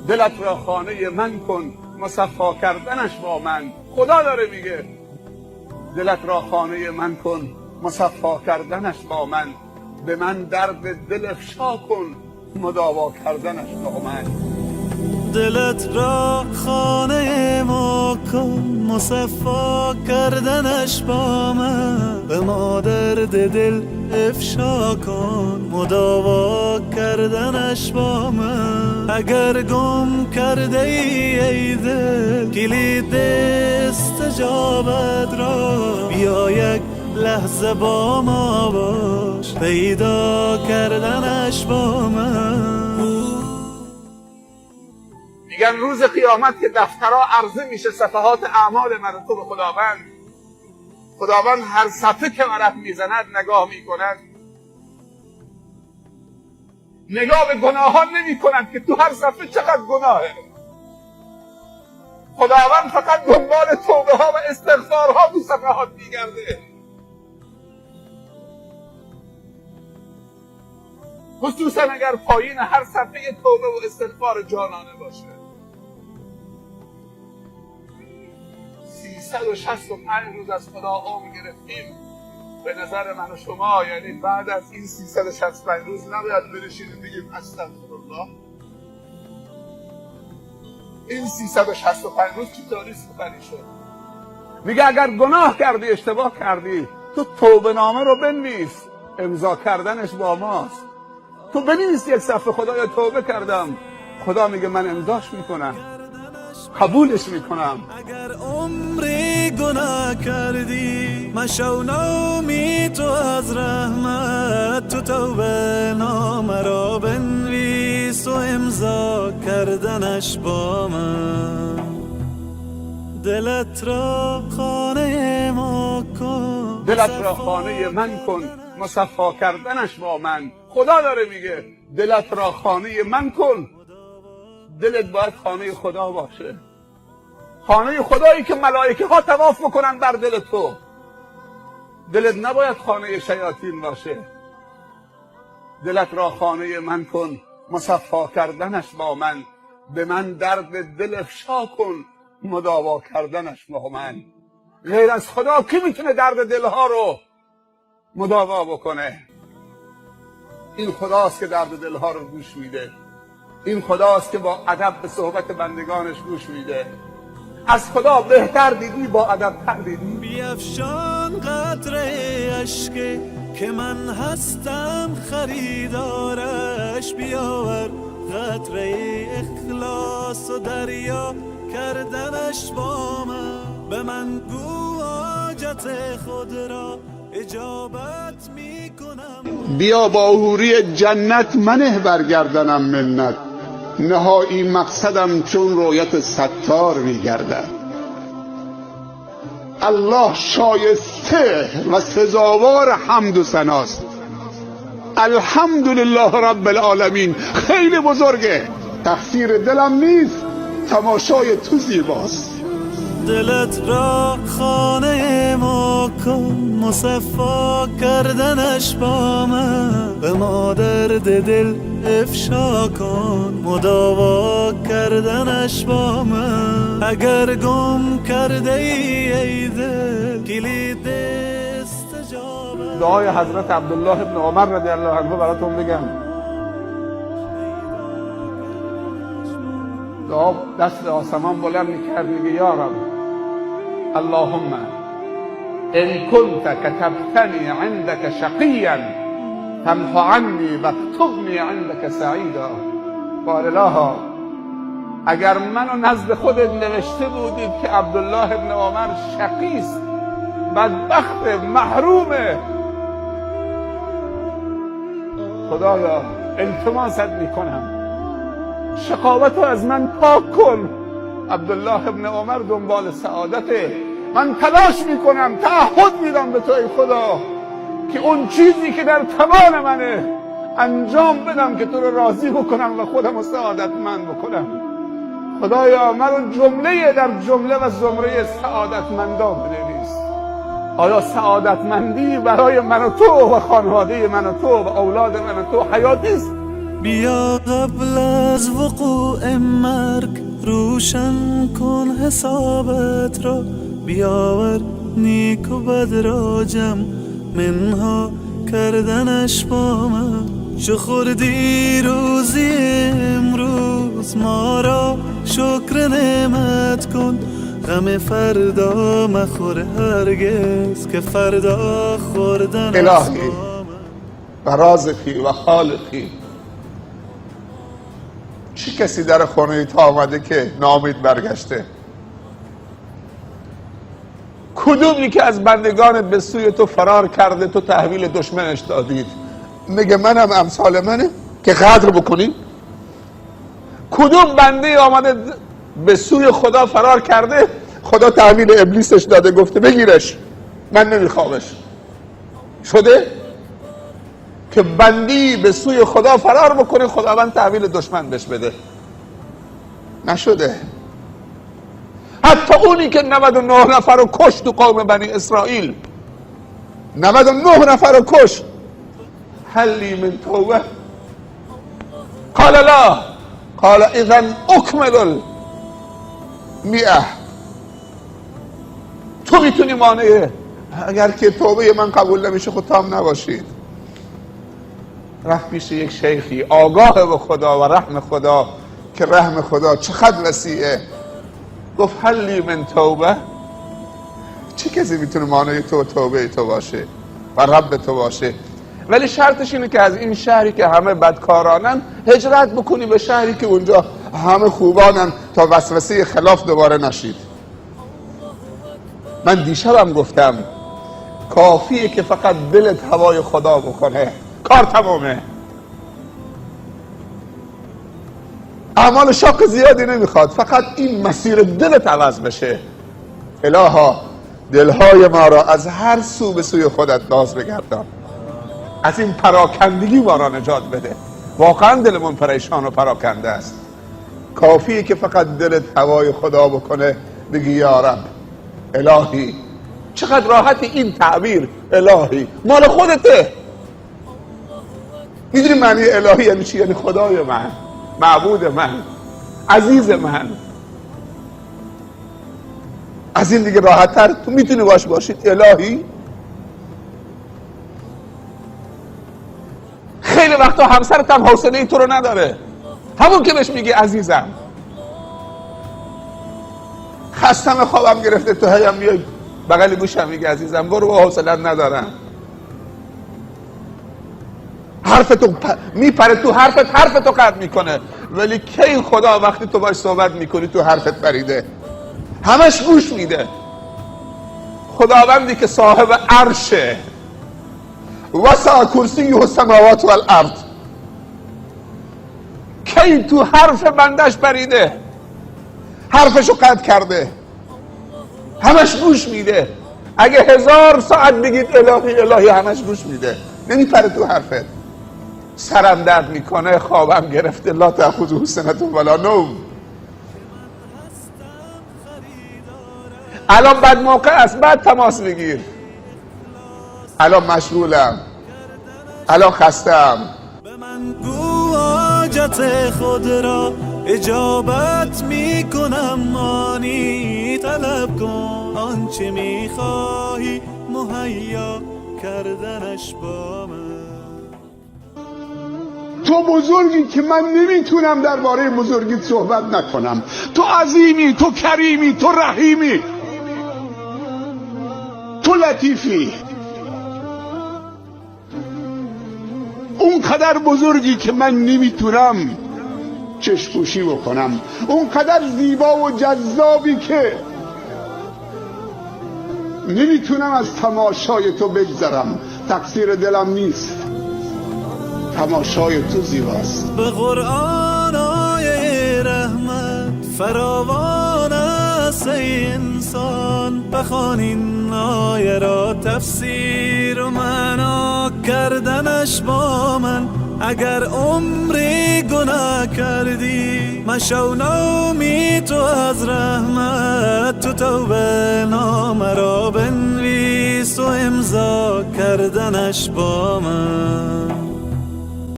دلت را خانه من کن، مصفا کردنش با من. خدا داره میگه دلت را خانه من کن، مصفا کردنش با من. به من درد دل افشا کن، مداوا کردنش با من. دلت را خانه ما کن، مصفا کردنش با من. به ما درد دل افشا کن، مداوا کردنش با من. اگر گم کرده ای دل، کلید استجابت را، بیا یک لحظه با ما باش، پیدا کردنش با من. میگن روز قیامت که دفترها عرضه میشه، صفحات اعمال من و تو به خداوند، خداوند هر صفحه که ورق میزند نگاه میکند، نگاه به گناهان نمیکند که تو هر صفحه چقدر گناهه. خداوند فقط دنبال توبه ها و استغفارها تو صفحات میگرده. خصوصا اگر پایین هر صفحه توبه و استغفار جانانه باشه. 365 روز از خدا عمر گرفتیم. به نظر من و شما یعنی بعد از این 365 روز نباید بنشینیم بگیم استغفرالله. این 365 روز چطوری سپری شد؟ میگه اگر گناه کردی، اشتباه کردی، تو توبه نامه رو بنویس، امضا کردنش با ماست. تو بنویس یک صفحه خدایا توبه کردم، خدا میگه من امضاش میکنم، قبولش میکنم. اگر عمری گناه کردی، مشو نومید تو از رحمت، تو توبه نامه را بنویس و امضا کردنش با من. دلت را خانه ما کن، دلت را خانه من کن، مصفا کردنش با من. خدا داره میگه دلت را خانه من کن. دلت باید خانه خدا باشه، خانه خدایی که ملائکه ها طواف بکنن بر دل تو. دلت نباید خانه شیاطین باشه. دلت را خانه من کن، مصفا کردنش با من. به من درد دل افشا کن، مداوا کردنش با من. غیر از خدا کی میتونه درد دلها رو مداوا بکنه؟ این خداست که درد دلها رو گوش میده. این خداست که با ادب به صحبت بندگانش گوش میده. از خدا بهتر دیدی، با ادب تر دیدی. بیفشان قطره اشک که من هستم خریدارش، بیاور قطره اخلاص و دریا کردنش با من. به من گو حاجت خود را اجابت میکنم. بیا با حوری جنت منه برگردنم منت، نهایی مقصدم چون رویت ستار میگردد. الله شایسته و سزاوار حمد و ثناست. الحمدلله رب العالمین. خیلی بزرگه، تقصیر دلم نیست، تماشای تو زیباست. دلت را خانه ما کن، مصفا کردنش با من. به ما درد دل افشا کن، مداوا کردنش با من. اگر گم کرده ای دل، کلید استجابت. دعای حضرت عبدالله ابن عمر رضی الله عنه براتون بگم. دعا دست آسمان بلند میکرد، میگه یا رب اللهم ان كنت كتبتني عندك شقيا فامح عني واكتبني عندك سعيدا. بار الها اگر منو نزد خودت نوشته بودید که عبدالله ابن عمر شقیست، بدبخت، محرومه، خدایا التماست میکنم شقاوت رو از من پاک کن. عبدالله ابن عمر دنبال سعادته. من تلاش میکنم، تعهد میدم به تو ای خدا که اون چیزی که در توان منه انجام بدم که تو رو راضی بکنم و خودم رو سعادتمند بکنم. خدایا من جمله در جمله و زمره سعادتمندان بنویس. آیا سعادتمندی برای من و تو و خانواده من و تو و اولاد من و تو حیاتی است؟ بیا قبل از از وقوع مرگ روشن کن حسابت را، بیاور نیک و بد را جمع، منها کردنش با من. چو خوردی روزی امروز ما را شکر نعمت کن، غم فردا مخور هرگز که فردا خوردن الهی و رازقی و خالقی. چه کسی در خانه تا آمده که ناامید برگشته؟ کدومی که از بندگانت به سوی تو فرار کرده تو تحویل دشمنش دادید؟ میگه منم امثال منه که قدر بکنی؟ کدوم بنده آمده به سوی خدا فرار کرده خدا تحویل ابلیسش داده گفته بگیرش من نمیخوامش؟ شده که بندی به سوی خدا فرار بکنه خداوند تحویل دشمن بهش بده؟ نشده. حتی اونی که 99 نفر رو کشت تو قوم بنی اسرائیل، 99 نفر رو کشت، هل لی من توبه؟ قال لا، قال اذا اکمل المئه. تو میتونی مانعه اگر که توبه من قبول نمیشه خود تام نباشید. رفت پیش یک شیخی آگاه به خدا و رحم خدا که رحم خدا چقدر وسیعه. گفت هل لی من توبه؟ چه کسی میتونه مانع تو توبه تو باشه و رب تو باشه؟ ولی شرطش اینه که از این شهری که همه بدکارانن هجرت بکنی به شهری که اونجا همه خوبانن تا وسوسه خلاف دوباره نشید. من دیشبم گفتم کافیه که فقط دلت هوای خدا بکنه، کار تمامه. اعمال شاق زیادی نمیخواد، فقط این مسیر دلت عوض بشه. الها دلهای ما را از هر سو به سوی خودت باز بگردان، از این پراکندگی ما را نجات بده. واقعا دلمون پریشان و پراکنده است. کافیه که فقط دلت هوای خدا بکنه، بگی یا رب الهی. چقدر راحت این تعبیر الهی مال خودته. میدونی معنی الهی یعنی چی؟ یعنی خدای من، معبود من، عزیز من. از این دیگه راحت تر تو میتونی باش باشید الهی. خیلی وقتا همسرت هم حوصله تو رو نداره، همون که بهش میگی عزیزم. خستم خوابم گرفته، تو هیم میای بغل گوشم میگی عزیزم برو با حوصله ندارم. حرف تو میپره تو حرفت، حرف تو قطع میکنه. ولی کی خدا وقتی تو باش صحبت میکنی تو حرفت پریده، همش گوش میده. خداوندی که صاحب عرشه، وسع کرسیه السماوات والارض، کی تو حرف بندش پریده، حرفشو قطع کرده، همش گوش میده. اگه 1000 ساعت بگید الهی الهی همش گوش میده، نمیپره تو حرفت. سرم درد میکنه، خوابم گرفته، لا تأخذه سنة ولا نوم. الان بعد موقع است، بعد تماس بگیر. الان مشغولم، الان خستم. به من گو حاجت خود را اجابت میکنم، آنی طلب کن آنچه میخواهی مهیا کردنش با من. تو بزرگی که من نمیتونم درباره بزرگیت صحبت نکنم. تو عظیمی، تو کریمی، تو رحیمی، تو لطیفی. اونقدر بزرگی که من نمیتونم چشم‌پوشی بکنم، اونقدر زیبا و جذابی که نمیتونم از تماشای تو بگذرم. تقصیر دلم نیست، تماشای تو زیباست. به قرآن آیه رحمت فراوان است ای انسان، بخوان این آیه را تفسیر و معنا کردنش با من. اگر عمری گناه کردی مشو نومید تو از رحمت، تو توبه نامه را بنویس و امضا کردنش با من.